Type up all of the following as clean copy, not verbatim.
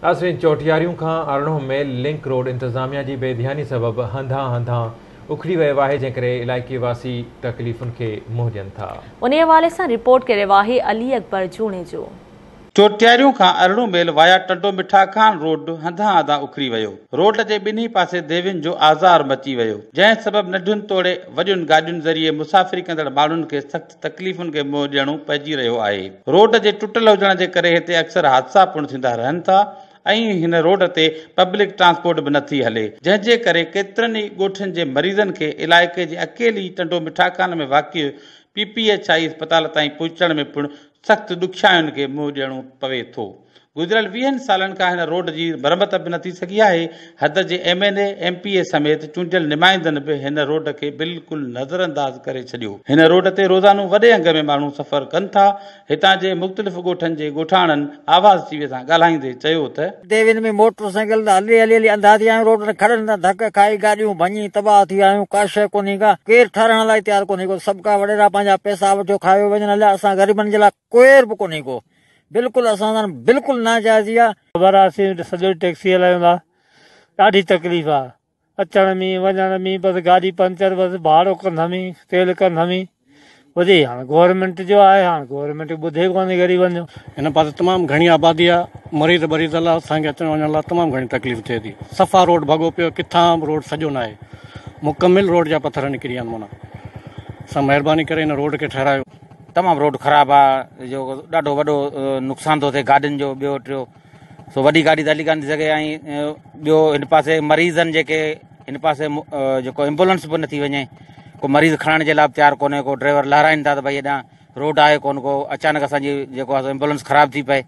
ناظرين چوٽياريون کان 18 ميل link road انتظاميا جي بي ڌياني سبب هنڌان هنڌان اکڙي ويو آهي جنهن ڪري علائقي واسي تڪليفن کي منهن ڏين ٿا. انهي حوالي سان رپورٽ ڪري رهيو آهي علي اڪبر جوڻيجو. چوٽياريون کان 18 ميل وايا ٽنڊو مٺا خان روڊ هنڌان هنڌان اکڙي ويو. روڊ جي ٻنهي پاسي ديوين جو آزار مچي ويو جنهن سبب ننڍين توڙي وڏين گاڏين ذريعي مسافري ڪندڙ ماڻهن کي سخت تڪليفن کي منهن ڏيڻو پئجي رهيو آهي. روڊ جي ٽٽل هجڻ جي ڪري هتي اڪثر حادثا پڻ ٿيندا رهن ٿا ۽ هن روڊ تي پبلڪ ٽرانسپورٽ به نٿي هلي جنهن جي ڪري ڪيترن ئي ڳوٺن جي مريضن کي علائقي جي اڪيلي ٽنڊو مٺاخان ۾ واقع پي پي ايڇ I اسپتال تائين پهچڻ ۾ پڻ سخت ڏکيائين کي منهن ڏيڻو پوي ٿو. گذريل ويهن سالن کان هن روڊ جي مرمت به نه ٿي سگهي آهي. حد جي M N A, M P A سميت چونڊيل نمائندن به هن روڊ کي بلڪل نظرانداز ڪري ڇڏيو. هن روڊ تي روزانو وڏي انگ ۾ ماڻهو سفر ڪن ٿا. هتان جي مختلف ڳوٺن جي ڳوٺاڻن آواز ٽي وي سان ڳالهائيندي چيو ته. ديوين ۾ موٽر سائيڪل تان هلي هلي هلي انڌا ٿي ويا آهيون روڊ تي کڏن تان ڌڪ کائي گاڏيون ڀڃي تباهه ٿي ويا آهيون ڪا شيء ڪونهي ڪا ڪير ٺهرائڻ لاء تيار ڪونهي ڪو سڀ ڪا وڏيرا پنهنجا پئسا وٺيو کايو وڃن هليا اسان غريبن جي لاء ڪوئر به ڪونهي ڪو بلڪل اسان سان بلڪل ناجائزي آ. خبر آ اسين سڄو ٽيڪسي هلايون ٿا ڏاڍي تڪليف آ اچڻ ۾ وڃڻ ۾ بس گاڏي پنچر بس ڀاڙو ڪنڌ ۾ تيل ڪنڌ ۾ وڌي هاڻ گورنمينٽ جو آهي هاڻ گورنمينٽ ٻڌي ڪونهي غريبن جو. هن پاسي تمام گهڻي آبادي آ مريض ٻريض لاء اسان کي اچڻ وڃڻ لاء تمام گهڻي تڪليف ٿئي ٿي صفا روڊ ڀڳو پيو ڪٿان به روڊ سڄو ناهي مڪمل روڊ جا پٿر نڪري ويا آهن معنيٰ سان مهرباني ڪري هن روڊ کي ٺهرايو. تمام روڊ خراب آ جو ڏاڍو وڏو نقصان ٿو ٿئي گاڏين جو ٻيو ٽيو سو وڏي گاڏي ته هلي ڪانه ٿي سگهي ۽ ٻيو هن پاسي مريضن جيڪي هن پاسي جيڪو ايمبولنس به نٿي وڃي ڪو مريض کڻڻ جي لاء به تيار ڪونهي ڪو ڊرائيور لهرائين ٿا ته ڀئي هيڏانهن روڊ آهي ڪونه ڪو اچانڪ اسان جي جيڪو آهي ايمبولنس خراب ٿي پئي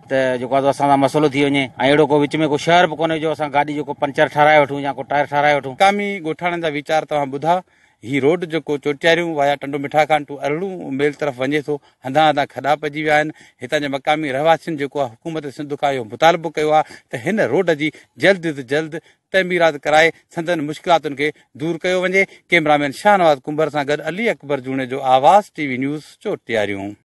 ته جيڪو آهي اسان سان مسئلو ٿي وڃي ۽ اهڙو ڪو وچ ۾ ڪو شهر به ڪونهي جو اسان گاڏي جو ڪو پنچر ٺهرائي وٺون يا ڪو ٽائر ٺهرائي وٺون. مقامي ڳوٺاڻن جا ويچار توهان ٻڌا هي روڊ جيڪو چوٽياريون وايا ٽنڊو مٺا خان ٽو ارڙهون ميل طرف وڃي ٿو، هنڌان هنڌان کڏا پئجي ويا آهن، هتان جي مقامي رهواسين جيڪو آهي حڪومت سنڌ کان اهو مطالبو ڪيو آهي ته هن روڊ جي جلد از جلد تعميرات ڪرائي سندن مشڪلاتن کي دور ڪيو وڃي، ڪئميرامين شاهنواز ڪنڀر سان گڏ علي اڪبر جوڻيجو آواز ٽي وي نيوز چوٽياريون.